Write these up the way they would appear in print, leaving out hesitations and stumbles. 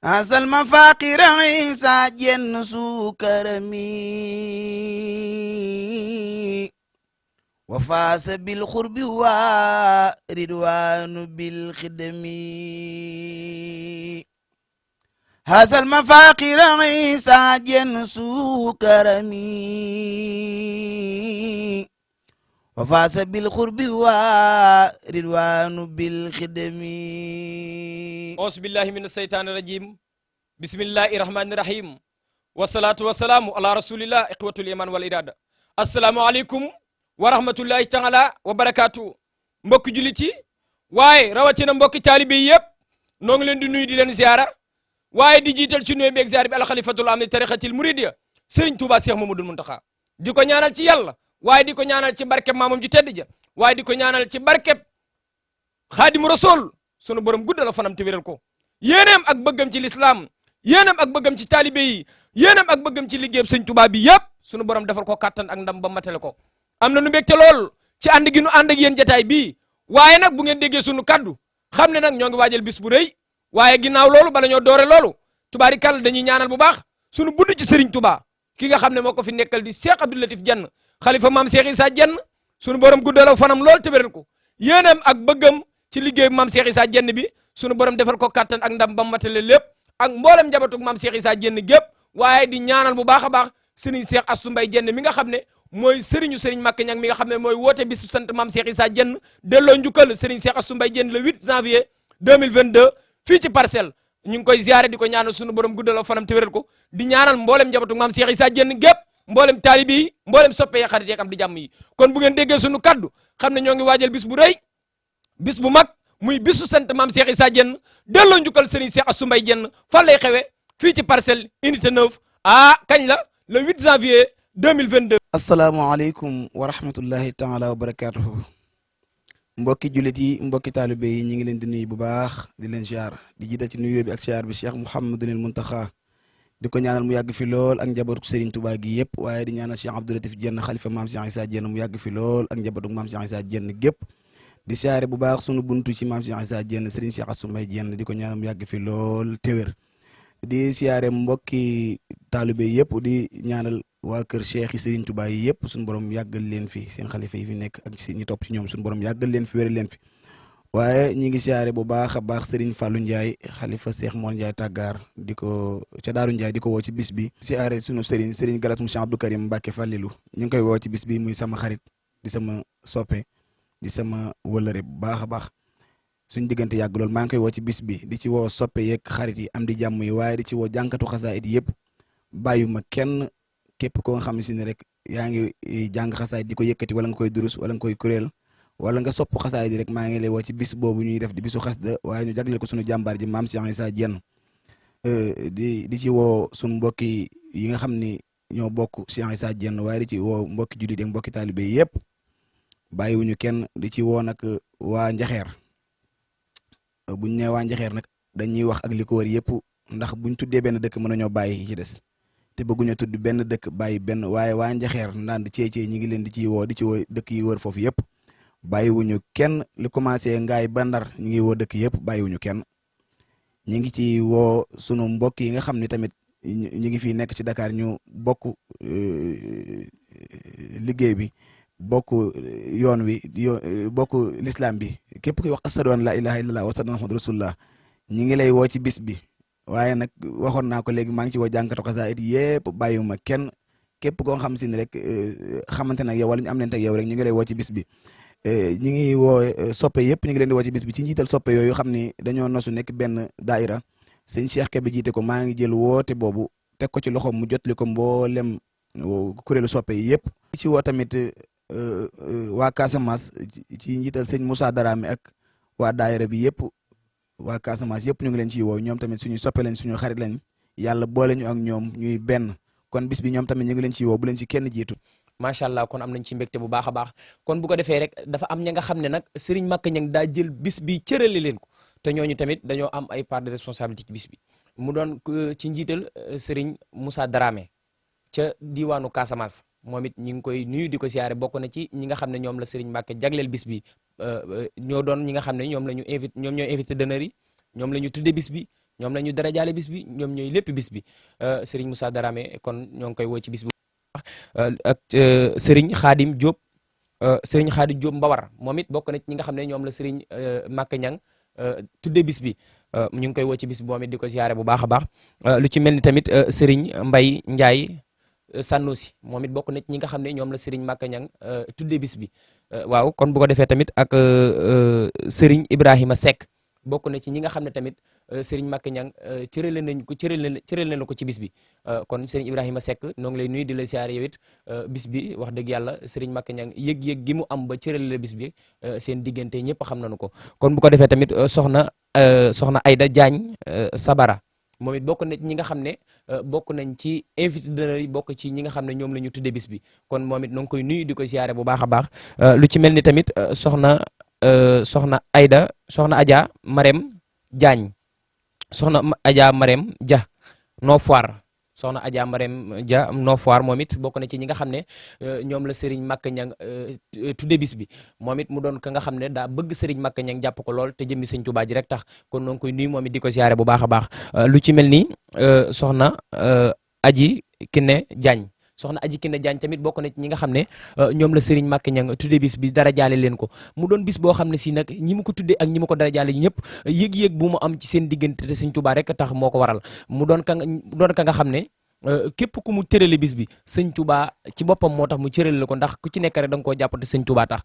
asal ma faqira isa jenn sukarami wa faasa bil xurbi wa ridwanu bil xidami asal ma faqira isa jenn sukarami wa faasa bil xurbi wa ridwanu bil xidami auzu billahi mina seytaani rajim bismillahi rahmani rahim wasalaatu wasalaamu ala rasulillah iqwatul iman wal irada assalaamu aleykum wa rahmatullahi taala wa barakaatu mbokki jullit yi waaye rawatina mbokki taalibe yi yëpp noo ngi leen di nuyu di leen ziara waaye di jiital ci nuyu beeg ziar bi alxalifatul am li tariqatil muridiya Serigne Touba Cheikh Mamadou Muntaxa di ko ñaanal ci yàlla waaye di ko ñaanal ci barkeb maamam ji tedd ja waaye di ko ñaanal ci barkeb xaadimu rasul sunu borom guddal fanam te wéral ko yéeneem ak bëggam ci lislaam yéeneem ak bëggam ci taalibe yi yéeneem ak bëggam ci liggéeyam sëñ Tuubaa bi yëpp sunu borom defal ko kattan ak ndam ba matale ko am na nu mbégte lool ci ànd gi nu ànd ak yéen jataay bii waaye nag bu ngeen déggee sunu kaddu xam ne nag ñoo ngi waajal bis bu rëy waaye ginnaaw loolu bala ñoo doore loolu tubaarikàlla dañuy ñaanal bu baax sunu budd ci Serigne Touba ki nga xam ne moo ko fi nekkal di Cheikh Abdou Latif Diène xalifa maam Cheikh Issa Diène sunu borom guddal fanam lool te wéral ko yéeneem ak bëggam ci liggéey maam Cheikh Issa Diène bi sunu borom defal ko kattan ak ndam ba matale lépp ak mboolem njabatug maam Cheikh Issa Diène gépp waaye di ñaanal bu baax a baax Serigne Cheikh Assou Mbaye Diène mi nga xam ne mooy Serigne Maka NIANG mi nga xam ne mooy woote bisu sant maam Cheikh Issa Diène delloo njukkal Serigne Cheikh Assou Mbaye Diène le 8 janvier 2022 fii ci Parcelles ñu ngi koy ziare di ko ñaanal sunu borom guddaloo fanam te wéral ko di ñaanal mboolem njabatug maam Cheikh Issa Diène gépp mboolem taalibi yi mboolem soppe ya xarit yeeg am di jàmm yi kon bu ngeen déggee sunu kaddu xam ne ñoo ngi waajal bis bu rëy bis bu mag muy bisu sant maam Cheikh Issa Diène delloo njukkal Serigne Cheikh Assou Mbaye Diène fan lay xewe fii ci Parcelles unité 9 kañ la le 8 janvier 2022 asalaamaaleykum wa rahmatullahi taala wa barakatuhu mbokki jullit yi mbokki taalibe yi ñi ngi leen di nuyu bu baax di leen ziar di jiital ci nuyoo bi ak ziar bi Cheikh Mouhamadul Muntaxa di ko ñaanal mu yàgg fi lool ak njabootu Serigne Touba gi yëpp waaye di ñaanal Cheikh Abdou Latif Diène xalifa maam Cheikh Issa Diène mu yàgg fi lool ak njabootu maam Cheikh Issa Diène gépp di siyaare bu baax sunu buntu ci maam Cheikh Issa Diène Serigne Cheikh Assou Mbaye Diène di ko ñaanal mu yàgg fi lool te wér di siyaare mbokki taalibe yëpp di ñaanal waa kër Cheikh yi Serigne Touba yi yëpp suñu borom yàggal leen fi seen xalifa yi fi nekk ak ñi topp ci ñoom suñu borom yàggal leen fi wéral leen fi waaye ñi ngi siyaare bu baax a baax Serigne Fallou Ndiaye xalifa Cheikh Mor Ndiaye Tàggaar di ko ca Daaru Ndiaye di ko woo ci bis bi siyaare sunu Serigne Galas mu Cheikh Abdou Karim Mbacke Fallilou ñu ngi koy woo ci bis bi muy sama xarit di sama soppe di sama wëlëre bu baax a baax suñ diggante yàgg loolu maa ngi koy woo ci bis bi di ci woo soppe yeeg xarit yi am di jàmm yi waaye di ci woo jànkatu xasaayid yëpp bàyyuma kenn képp koo nga xam si ne rek yaa ngi jàng xasaayid di ko yëkkati wala nga koy durus wala nga koy kuréel wala nga sopp xasaayid rek maa ngi lay woo ci bis boobu ñuy def di bisu xasida waaye ñu jagleel ko suñu jàmbaar ji maam Cheikh Issa Diène di ci woo suñu mbokki yi nga xam ni ñoo bokk Cheikh Issa Diène waaye di ci woo mbokki jullit ak mbokki taalibe yëpp bàyyiwuñu kenn di ci woo nag waa Njaxeer buñ ne waa Njaxeer nag dañuy wax ak li ko wër yëpp ndax buñ tuddee benn dëkk mën nañoo bàyyi ci des te bëgguñu tudd benn dëkk bàyyi benn waaye waa Njaxeer ndaan di cee ñi ngi leen di ci woo dëkk yi wër foofu yëpp bàyyiwuñu kenn li commencé ngaay ba Ndar ñu ngi woo dëkk yëpp bàyyiwuñu kenn ñi ngi ci woo sunu mbokk yi nga xam ne tamit ñu ngi fii nekk ci Dakar ñu bokk liggéey bi bokk yoon wi bokk l'islam bi képp kuy wax ashadu an la ilaha illallah wa sallallahu muhammadu rasulullah ñi ngi lay woo ci bis bi waaye nag waxoon naa ko léegi maa ngi ci woo jànkatu xasaayid yëpp bàyyiwuma kenn képp koo xam si ne rek xamante nag yow wala ñu am leen teg yow rek ñu ngi lay woo ci bis bi ñi ngi woo soppe yëpp ñu ngi leen di woo ci bis bi ci njiital soppe yooyu xam ni dañoo nosu nekk benn daaira sëñ Cheikh Kebe jiite ko maa ngi jël woote boobu teg ko ci loxoom mu jotli ko mboolem kuréelu soppe yi yëpp ci woo tamit waa Casamance ci njiital sëñ Moussa Darame ak waa daayira bi yëpp waa Casamance yëpp ñu ngi leen ciy woo ñoom tamit suñu soppe lañ suñu xarit lañ yàlla boole ñu ak ñoom ñuy benn kon bis bi ñoom tamit ñu ngi leen ciy woo bu leen ci kenn jiitu macha allah kon am nañ ci mbégte bu baax a baax kon bu ko defee rek dafa am ña nga xam ne nag Serigne Maka NIANG daa jël bis bi cërale leen ko te ñooñu tamit dañoo am ay part de responsabilité ci bis bi mu doon ci njiital Serigne Moussa Darame ca diwaanu Casamance moom it ñi ngi koy nuyu di ko siyaare bokk na ci ñi nga xam ne ñoom la Serigne Maka jagleel bis bi ñoo doon ñi nga xam ne ñoom la ñu invité ñoom ñooy invité d'honneur yi ñoom la ñu tuddee bis bi ñoom la ñu dara jaale bis bi ñoom ñooy lépp bis bi Serigne Moussa Darame kon ñoo ngi koy woo ci bis bi ak Serigne Khadim Diop Serigne Khadim Diop Mbawar moom it bokk na ci ñi nga xam ne ñoom la Serigne Maka Niang tudde bis bi ñu ngi koy woo ci bis bi moom it di ko ziare bu baax a baax lu ci mel ni tamit Serigne Mbaye Ndiaye Sanosi moom it bokk na ci ñi nga xam ne ñoom la Serigne Maka Niang tudde bis bi waaw kon bu ko defee tamit ak Serigne Ibrahima Seck bokk na ci ñi nga xam ne tamit Serigne Maka Niang cërale nañ ko cërale na ko ci bis bi kon Serigne Ibrahima Seck noo ngi lay nuyu di la siyaare yow it bis bi wax dëgg yàlla Serigne Maka Niang yëg-yëg gi mu am ba cërale la bis bi seen diggante ñëpp xam nañu ko kon bu ko defee tamit soxna Aïda Diagne Sabara moom it bokk na ñi nga xam ne bokk nañ ci invité d'honneur yi bokk ci ñi nga xam ne ñoom la ñu tuddee bis bi kon moom it noo ngi koy nuyu di ko siyaare bu baax a baax lu ci mel ni tamit soxna Adja Marème Diagne soxna Adja Marème Dia Noo Foire soxna Adja Marème Dia Noo Foire moom it bokk na ci ñi nga xam ne ñoom la Serigne Maka Niang tudde bis bi moom it mu doon ka nga xam ne daa bëgg Serigne Maka Niang jàpp ko lool te jëmmi Sëñ Tuubaa ji rek tax kon noo ngi koy nuyu moom it di ko siyaare bu baax a baax lu ci mel ni soxna Aji Kiné Diagne soxna Aji Kiné Diagne tamit bokk na ci ñi nga xam ne ñoom la Serigne Maka Niang tudde bis bi dara jaale leen ko mu doon bis boo xam ne si nag ñi mu ko tudde ak ñi mu ko dara jaale ñëpp yëg-yëg bu mu am ci seen diggante te Sëñ Tuubaa rek tax moo ko waral mu doon ka nga xam ne képp ku mu cërale bis bi Sëñ Tuubaa ci boppam moo tax mu cërale ko ndax ku ci nekk rek da nga koo jàpp te Sëñ Tuubaa tax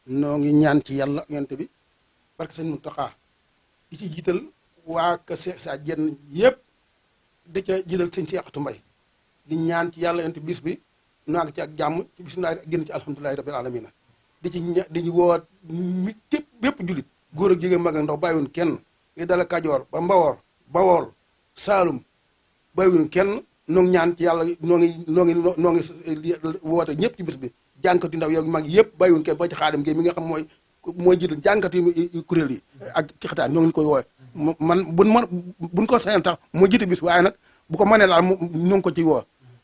noo ngi ñaan ci yàlla yonent bi barke Sëñ Muntaxa di ci jiital waa kër Cheikh Issa Diène yëpp da ca jiital Sëñ Cheikh Mbay di ñaan ci yàlla yonent bis bi naa ngi ci ak jàmm ci bisimilah génn ci alhamdulilahi rabbil alamina di ñu woo mi képp bépp jullit góor ak jigéen mag ak ndaw bàyyiwun kenn li dala Kajoor ba Mbawoor Bawol Saalum bàyyiwun kenn noo ngi ñaan ci yàlla noo ngi woote ñëpp ci bis bi jànkati ndaw yow mag yëpp bàyyiwun kenn ba ci Xaadim Géey mi nga xam mooy jiital jànkati kuréel yi ak ci xataan ñoo ngi koy woowe man buñ ko sañoon tax moo jiite bis waaye nag bu ko mënee laal ñoo ngi ko ci woo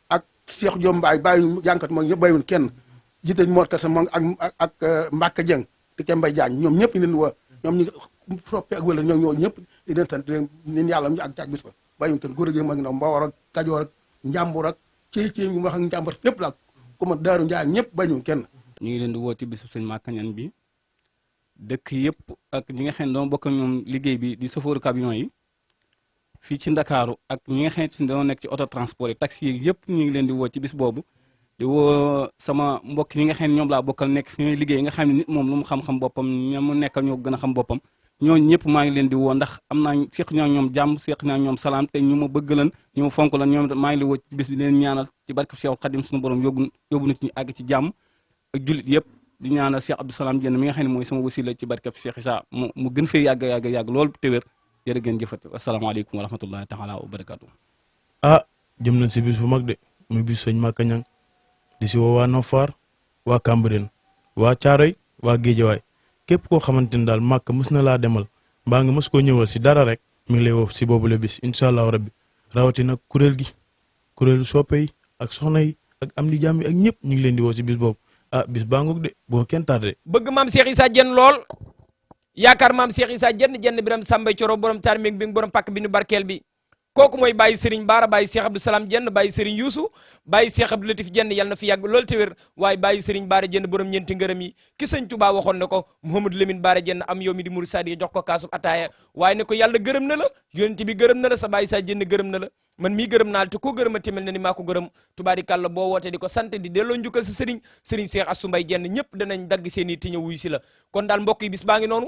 ak Cheikh Diom Mbaye bàyyi jànkat moom ñëpp bàyyiwun kenn jiite Mor Kase moom ak Mbacke Dieng di ca Mbay Jaañ ñoom ñëpp ñu leen woo ñoom ñi soppe ak wala ñoom ñoo ñëpp di leen sant leen yàlla ñu ak bis ba bàyyiwun kenn góor ak mag ndaw Mbawar ak Kajoor ak Njàmbur ak ci ñu wax ak Njàmbur fépp daal ku ma Daaru Njaay ñëpp bàyyiwun kenn ñu ngi leen di woo ci bisu Sëñ Maka Niang bi dëkk yëpp ak ñi nga xam ne doo bokk ñoom liggéey bi di chauffeur camion yi fii ci Ndakaaru ak ñi nga xam ne doo nekk ci auto transport yi taxi yi yëpp ñu ngi leen di woo ci bis boobu di woo sama mbokk ñi nga xam ne ñoom laa bokkal nekk fi ñuy liggéey nga xam ne nit moom lu mu xam-xam boppam ña mu nekkal ñoo gën a xam boppam ñooñu ñëpp maa ngi leen di woo ndax am naa seq ñaa ñoom jàmm seq ñaa ñoom salaam te ñu ma bëgg lan ñu ma fonk lan ñoom maa ngi leen woo ci bis bi leen ñaanal ci barke Cheikh Khadim suñu borom yóbbu na ci ñu àgg ci jàmm ak jullit yëpp di ñaanal Cheikh Abdou Salam Diène mi nga xam ne mooy sama wasila ci barke Cheikh Issa mu gën fee yàgg lool te wér jërë ngeen jëfati asalaamaaleykum wa rahmatullahi taala wa barakatu jëm nañ si bis bu mag de muy bis Sëñ Maka Niang di si woo waa Nofar waa Cambérène waa Caaroy waa Géejawaay képp koo xamante ni daal Maka mës na laa demal mbaa nga mës koo ñëwal si dara rek mi ngi lay woo si boobu la bis incha allahu rabbi rawatina kuréel gi kuréelu soppe yi ak soxna yi ak am di jàmm yi ak ñëpp ñu ngi leen di woo si bis boobu bis baa ngoog de boo kenn tardé. bëgg maam Cheikh Issa Diène lool yaakaar maam Cheikh Issa Diène biram Samba Coro borom taar mi bi borom pàkk bi nu barkeel bi kooku mooy bàyyi Serigne Baara bàyyi Cheikh Abdou Salam Diène bàyyi Serigne Youssou bàyyi Cheikh Abdou Latif Diène yàlla na fi yàgg loolu te wér waaye bàyyi Serigne Baara Diène borom ñeenti ngërëm yi ki Sëñ Tuubaa waxoon ne ko Mouhamadou Lamine Baara Diène am yow mi di Mouride Sadi jox ko kaasub ataaya waaye ne ko yàlla gërëm na la yonent bi gërëm na la sa bàyyi sa Diène gërëm na la man mii gërëm naa la te koo gërëma temel na ni maa ko gërëm tubaarikàlla boo woote di ko sant di delloo njukkal sa Serigne Cheikh Assou Mbaye Diène ñëpp danañ dagg seen i ti ñëw wuy si la kon daal mbokk yi bis baa ngi noonu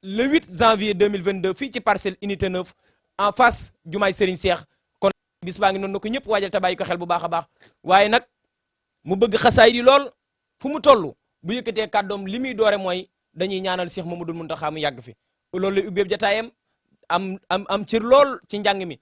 le 8 janvier 2022 fii ci parcelle unité 9 en face jumaay Serigne Cheikh kon bis baa ngi noonu na ko ñëpp waajal te bàyyi ko xel bu baax a baax waaye nag mu bëgg xasaay di lool fu mu toll bu yëkkatee kàddoom li muy doore mooy dañuy ñaanal Cheikh Mamadou Mountakha mu yàgg fi loolu lay ubbeeb jataayam am cër lool ci njàng mi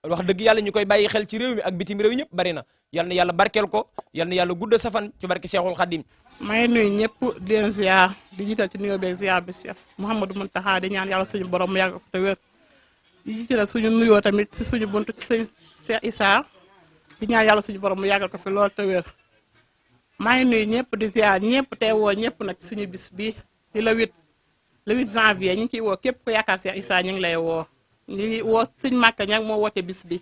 wax dëgg yàlla ñu koy bàyyi xel ci réew mi ak bitim réew ñëpp bari na yal na yàlla barkeel ko yal na yàlla gudd sa fan ci barke Cheikhul Khadim may nuyu ñëpp di leen ziar di jiital ci nuyoo beeg ziar bi Cheikh Mouhamadou Mountakha di ñaan yàlla suñu borom mu yàgg ko te wér di jiital suñu nuyoo tamit si suñu buntu ci sëñ Cheikh Issa di ñaan yàlla suñu borom mu yàggal ko fi lool te wér maa ngi nuyu ñëpp di ziar ñëpp teewoo ñëpp nag ci suñu bis bi di la 8 le 8 janvier ñu ngi ciy woo képp ku yaakaar Cheikh Issa ñu ngi lay woo ñu ngi woo sëñ Maka Niang moo woote bis bi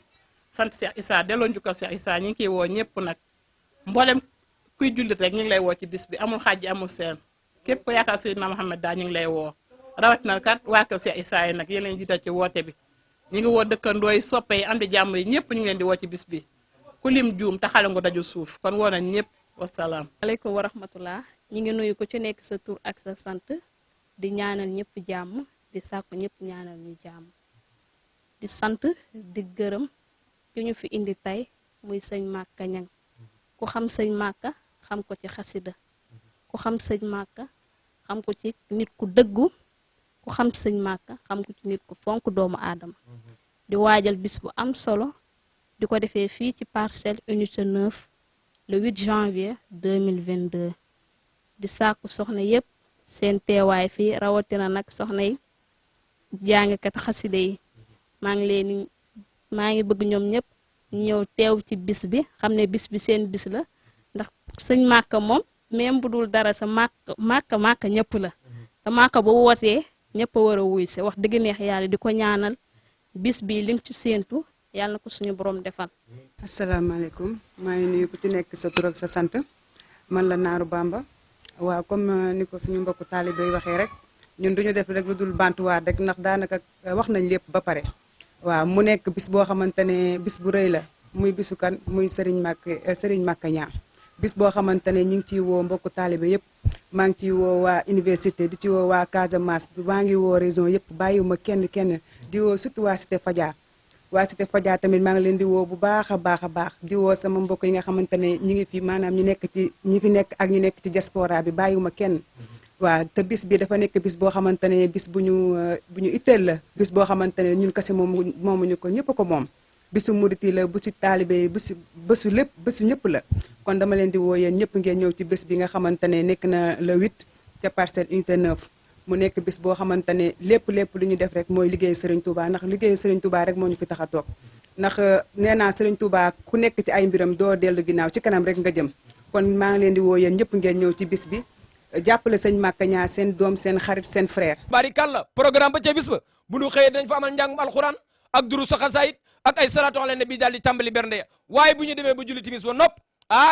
sant Cheikh Issa delloo njukkal Cheikh Issa ñu ngi ciy woo ñëpp nag mboolem kuy jullit rek ñu ngi lay woo ci bis bi amul xaaj amul seen képp ku yaakaar Seydina Mohamed daal ñu ngi lay woo rawatina kat waa kër Cheikh Issa yi nag yéen leen jiital ci woote bi ñu ngi woo dëkkandoo yi soppe yi am di jàmm yi ñëpp ñu ngi leen di woo ci bis bi ku lim juum te xale nga daju suuf kon woo nañ ñëpp wasalaam. aleykum wa rahmatullah ñi ngi nuyu ku ci nekk sa tur ak sa sant di ñaanal ñëpp jàmm di sàkku ñëpp ñaanal ñu jàmm di sant di gërëm ki ñu fi indi tey muy sëñ Maka Niang ku xam sëñ Maka xam ko ci xasida ku xam sëñ Maka xam ko ci nit ku dëggu ku xam sëñ Maka xam ko ci nit ku fonk doomu aadama di waajal bis bu am solo di ko defee fii ci parcelle unité 9 le 8 janvier 2022 di sàkku soxna yépp seen teewaay fii rawatina nag soxna yi jàngkat xasida yi maa ngi bëgg ñoom ñëpp ñëw teew ci bis bi xam ne bis bi seen bis la ndax sëñ Maka moom même bu dul dara sa Maka ñëpp la te Maka bu wootee ñëpp a war a wuy si wax dëgg neex yàlla di ko ñaanal bis bi lim ci séentu yàlla na ko suñu borom defal. asalaamaaleykum maa ngi nuyu ku ci nekk sa tur ak sa sant man la Naaru Bamba waaw comme ni ko suñu mbokku taalibe yi waxee rek ñun duñu def rek lu dul bantuwaat rek ndax daanaka wax nañ lépp ba pare. waaw mu nekk bis boo xamante ne bis bu rëy la muy bisu kan muy Serigne Maka Niang bis boo xamante ne ñu ngi ciy woo mbokku taalibe yëpp maa ngi ciy woo waa université di ci woo waa Casamance maa ngi woo région yëpp bàyyiwuma kenn di woo surtout waa Cité Fadia. waa Cité Fadia tamit maa ngi leen di woo bu baax a baax di woo sama mbokk yi nga xamante ne ñi ngi fi maanaam ñi fi nekk ak ñi nekk ci diaspora bi bàyyiwuma kenn. waaw te bis bi dafa nekk bis boo xamante ne bis bu ñu itteel la bis boo xamante ne ñun kese moomuñu ko ñëpp ko moom bisu murit yi la bu si taalibe yi bésu lépp bésu ñëpp la kon dama leen di woo yéen ñëpp ngeen ñëw ci bés bi nga xamante ne nekk na le 8 ca parcelle unité 9 mu nekk bis boo xamante ne lépp lu ñu def rek mooy liggéey Serigne Touba ndax liggéey Serigne Touba rek moo ñu fi tax a toog ndax nee naa Serigne Touba ku nekk ci ay mbiram doo dellu ginnaaw ci kanam rek nga jëm kon maa ngi leen di woo yéen ñëpp ngeen ñëw ci bis bi jàppale sëñ Maka Niang seen doom seen xarit seen frère. barikàlla programme ba ca bis ba bu ñu xëyee dañ fa amal njàngum alxuraan ak durusu xasaayit ak ay salaatu ala nabi daal di tàmbali bernde ya waaye bu ñu demee ba julli timis ba nopp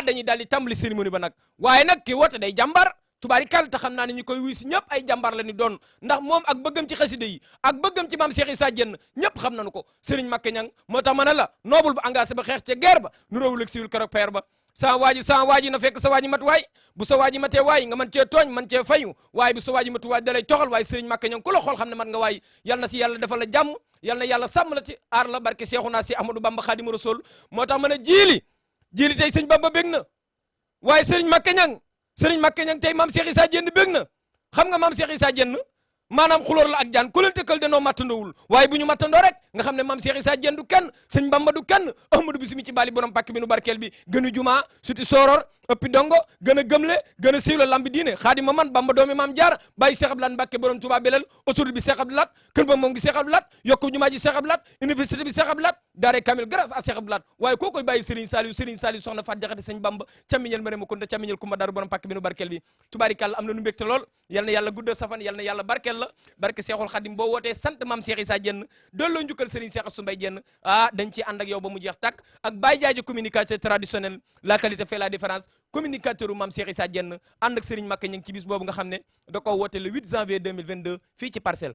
dañuy daal di tàmbali cérémonie ba nag waaye nag ki woote day jàmbar tubaarikàlla te xam naa ne ñu koy wuy si ñëpp ay jàmbaar la ni doon ndax moom ak bëggam ci xasida yi ak bëggam ci maam Cheikh Issa Diène ñëpp xam nañu ko Serigne Maka Niang moo tax ma ne la noobul ba engagé ba xeex ca guerre ba nu róowul ak siwul keroog peer ba sa waaji na fekk sa waaji mat waay bu sa waaji matee waay nga mën cee tooñ mën cee fayu waaye bu sa waaji matu waay da lay toxal waaye Serigne Maka Niang ku la xool xam ne mat nga waay yal na si yàlla defal la jàmm yal na yàlla sàmm la ci aar la barke Cheikhouna si Ahmadou Bamba Khadimu Rasul moo tax ma ne jiili tey sëñ Bamba bég na waaye Serigne Maka Niang tey maam Cheikh Issa Diène bég na xam nga maam Cheikh Issa Diène maanaam xulóor la ak jaan ku leen tëkkal danoo mattandoowul waaye bu ñu mattandoo rek nga xam ne maam Cheikh Issa Diène du kenn sëñ Bamba du kenn Ahmadou bisimi ci bali borom pàkk bi nu barkeel bi gën a jumaa suti sooror ëppi dongo gën a gëmle gën a siiwla lambi diine xaadima man Bamba doomi maam jaar bàyyi Cheikh Abdoulaye Mbacké borom Touba belal autoroute bi Cheikh Abdoulaye kër ba moom gi Cheikh Abdoulaye yokku jumaa ji Cheikh Abdoulaye université bi Cheikh Abdoulaye daare kamil grâce à Cheikh Abdoulaye waaye koo koy bàyyi Serigne Saliou soxna Fat Jaxate sëñ Bamba camiñel ma ko nda camiñel kumba daru borom pàkk bi nu barkeel bi tubaarikàlla am na nu mbégte lool yal na yàlla guddal safan yal na yàlla barkeel la barke Cheikhul Khadim boo wootee sant maam Cheikh Issa Diène delloo njukkal Serigne Cheikh Assou Mbaye Diène dañ ciy ànd ak yow ba mu jeex tàkk ak Baye Diadji communicateur traditionnel la qualité fait la différence communicateur maam Cheikh Issa Diène ànd ak Serigne Maka Niang ci bis boobu nga xam ne da ko woote le 8 janvier 2022 fii ci parcelle